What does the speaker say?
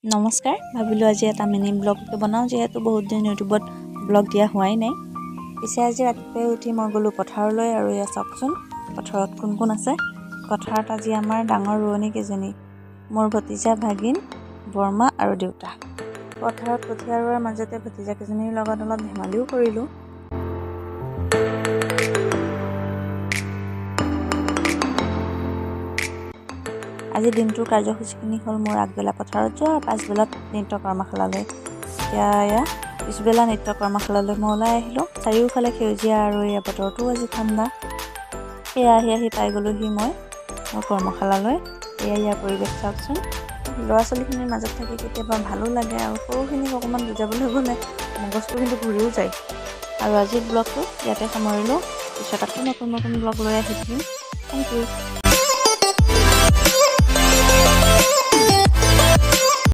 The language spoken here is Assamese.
নমস্কাৰ। ভাবিলোঁ আজি এটা মিনি ব্লগকে বনাওঁ, যিহেতু বহুত দিন ইউটিউবত ব্লগ দিয়া হোৱাই নাই। পিছে আজি ৰাতিপুৱাই উঠি মই গ'লোঁ পথাৰলৈ আৰু এয়া চাওকচোন, পথাৰত কোন কোন আছে। পথাৰত আজি আমাৰ ডাঙৰ ৰোৱনী কেইজনী, মোৰ ভতিজা, ভাগিন, বৰমা আৰু দেউতা। পথাৰত কঠীয়া ৰোৱাৰ মাজতে ভতিজাকেইজনীৰ লগত অলপ ধেমালিও কৰিলোঁ। আজি দিনটোৰ কাৰ্যসূচীখিনি হ'ল মোৰ আগবেলা পথাৰত যোৱা আৰু পাছবেলাত নৃত্য কৰ্মশালালৈ। এতিয়া এয়া পিছবেলা নৃত্য কৰ্মশালালৈ মই ওলাই আহিলোঁ। চাৰিওফালে সেউজীয়া আৰু এয়া বতৰটোও আজি ঠাণ্ডা। সেয়া আহি আহি পাই গ'লোহি মই মোৰ কৰ্মশালালৈ। এয়া ইয়াৰ পৰিৱেশ চাওকচোন। ল'ৰা ছোৱালীখিনিৰ মাজত থাকি কেতিয়াবা ভালো লাগে আৰু সৰুখিনিক অকণমান বুজাবলৈ গ'লে মগজটো কিন্তু ঘূৰিও যায়। আৰু আজিৰ ব্লগটো ইয়াতে সামৰিলোঁ। পিছত আকৌ নতুন নতুন ব্লগ লৈ আহি থাকিম। Thank you.